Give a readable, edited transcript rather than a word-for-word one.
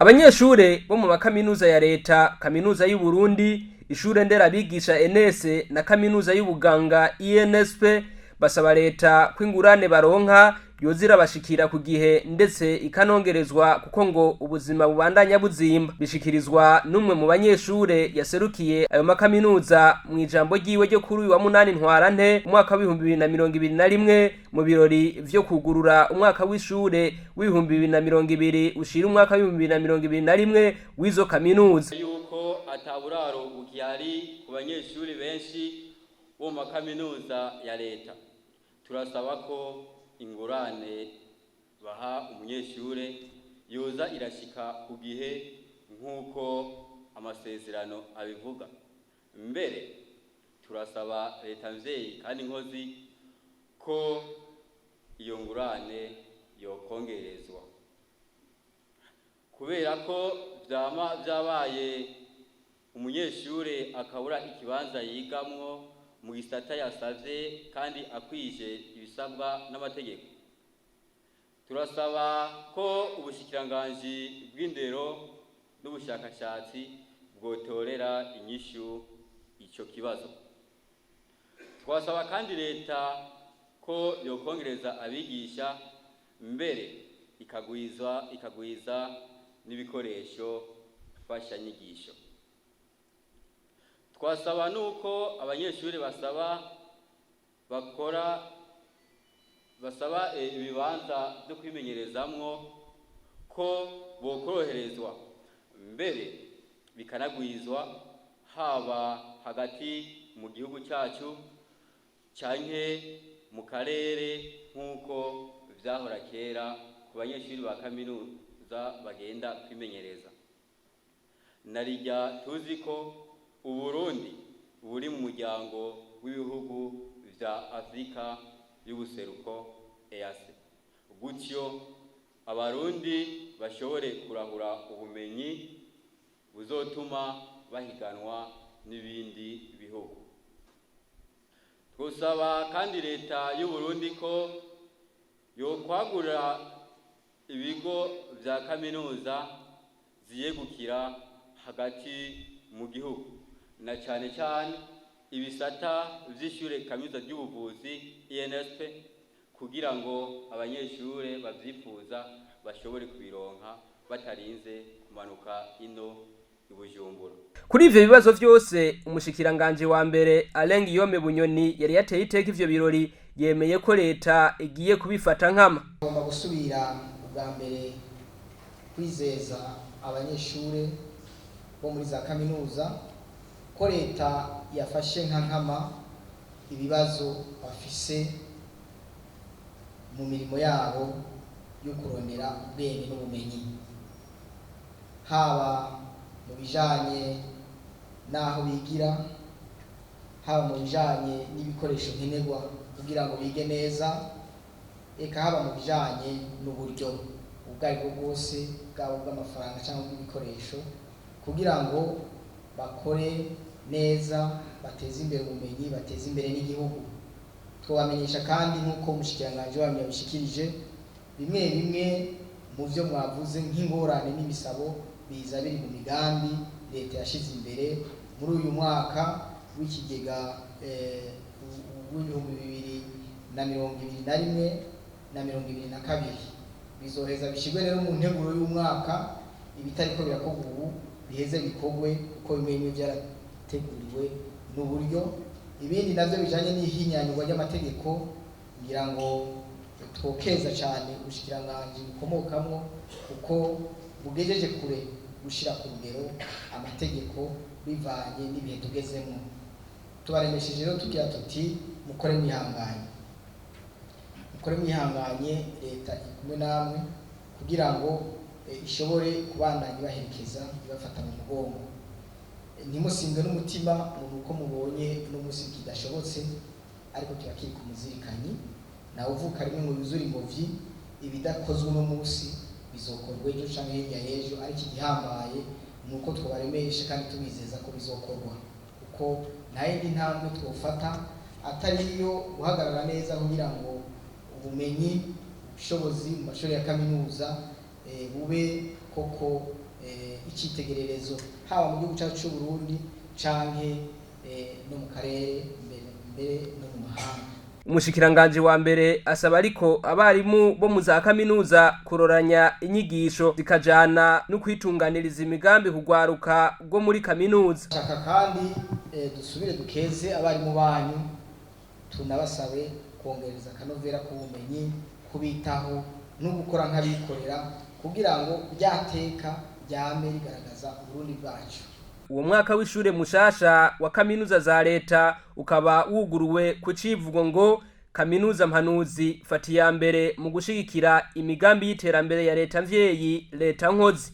Abanyeshure bo mu makaminuza ya leta, Kaminuza y'u Burundi, ishure nderabigisha ENS na kaminuza y'ubuganga INSP, basaba leta ko ingurane baronka yoza irabashikira ku gihe, ndetse ikanongerezwa, kuko ngo ubuzima bubandanya buzimba. Bishikirizwa n'umwe mu banyeshure yaserukiye ayo makaminuza mu ijambo ryiwe ryo kuri uyu wa 8 Ntwarante umwaka w'2021, mu birori vyo kugurura umwaka w'ishure w'2020 ushira umwaka w'2021 w'izo kaminuza. Yuko ataburaro bugihari ku banyeshuri benshi bo mu makaminuza ya leta, turasaba ko ingurane baha umunyeshure yoza irashika ku gihe nk'uko amasezerano abivuga. Mbere turasaba leta mvyeyi kandi nkozi ko iyo ngurane yokongerezwa, kubera ko vyama vyabaye umunyeshure akabura ikibanza yigamwo mu gisata yasavye kandi akwije ibisabwa n'amategeko. Turasaba ko ubushikiranganji bw'indero n'ubushakashatsi bwotorera inyishu ico kibazo. Twasaba kandi leta ko yokongereza abigisha, mbere ikagwiza n'ibikoresho mfashanyigisho. Twasaba nuko abanyeshuri basaba bakora basaba ibibanza byo kwimenyerezamwo ko bokoroherezwa, mbere bikanagwizwa, haba hagati mu gihugu cyacu canke mu karere, nk'uko vyahora kera ku banyeshuri ba kaminuza bagenda kwimenyereza. Narirya tuzi ko Uburundi buri mu muryango w'ibihugu vya Afrika y'ubuseruko, EAC, gutyo Abarundi bashobore kurahura ubumenyi buzotuma bahiganwa n'ibindi bihugu. Twosaba kandi leta y'u Burundi ko yokwagura ibigo vya kaminuza ziyegukira hagati mu gihugu, na cane cane ibisata vy'ishure kaminuza ry'ubuvuzi INSP, kugira ngo abanyeshure bavyifuza bashobore kubironka batarinze kumanuka ino i Bujumbura. Kuri ivyo bibazo vyose, umushikiranganje wa mbere Alain Guillaume Bunyoni yari yateye iteka ivyo birori, yemeye ko leta igiye kubifata nkama. Ngomba gusubira ubwa mbere kwizeza abanyeshure bo muri za kaminuza ko leta yafashe nka nkama ibibazo bafise mu mirimo yabo yo kurondera ubwenge n'ubumenyi, haba mu bijanye n'aho bigira, haba mu bijanye n'ibikoresho nkenerwa kugira ngo bige neza, eka haba mu bijanye n'uburyo ubwo aribwo bwose, bwaba bw'amafaranga cyangwa bw'ibikoresho, kugira ngo bakore neza, bateze imbere ubumenyi, bateze imbere n'igihugu. Twabamenyesha kandi, nk'uko umushikiranganji wanyu yabishikirije, bimwe bimwe mu byo mwavuze nk'ingorane n'ibisabo biza biri mu migambi leta yashize imbere muri uyu mwaka w'ikigega w'2021 na 2022. Bizoheza bishyirwe rero mu nteguro y'umwaka. Ibitariko birakorwa ubu biheze bikorwe, kuko bimwe bimwe byarateguriwe n'uburyo, ibindi navyo bijanye n'ihinyanyurwa ry'amategeko. Ngira ngo twokeza cyane ubushikiranganji bukomokamwo, kuko bugejeje kure gushira ku rugero amategeko bivanye n'ibihe tugezemo. Tubaremesheje rero tugira tuti: mukore mwihanganye, mukore mwihanganye, leta iri kumwe namwe kugira ngo ishobore kubandanya ibaherekeza, ibafata mu mugongo. Ntimusimbwe n'umutima ngo nuko mubonye uno munsi kidashobotse, ariko kiba kiri ku muzirikanyi. Nawe uvuka rimwe ngo yuzure ingobyi. Ibidakozwe uno munsi bizokorwa ejo canke hirya y'ejo, ariko igihambaye ni uko twobaremesha kandi tubizeza ko bizokorwa, kuko nta yindi ntambwe twofata atari iyo guhagarara neza kugira ngo ubumenyi, ubushobozi mu mashuri ya kaminuza bube koko. icitegererezo haba mu gihugu cyacu cy'u Burundi canke no mu karere, mbere no mu mahanga. Umushikiranganji wa mbere asaba ariko abarimu bo mu za kaminuza kuroranya inyigisho zikajana no kwitunganiriza imigambi kugwaruka rwo muri kaminuza. Shaka kandi dusubire dukeze abarimu banyu, tunabasabe kongereza akanovera k'ubumenyi, kubitaho no gukora nk'abikorera kugira ngo ryateka ryame rigaragaza Uburundi bwacu. Uwo mwaka w'ishure mushasha wa kaminuza za leta ukaba wuguruwe ku civugo ngo kaminuza mpanuzi fata iya mbere mu gushigikira imigambi y'iterambere ya leta mvyeyi, leta nkozi.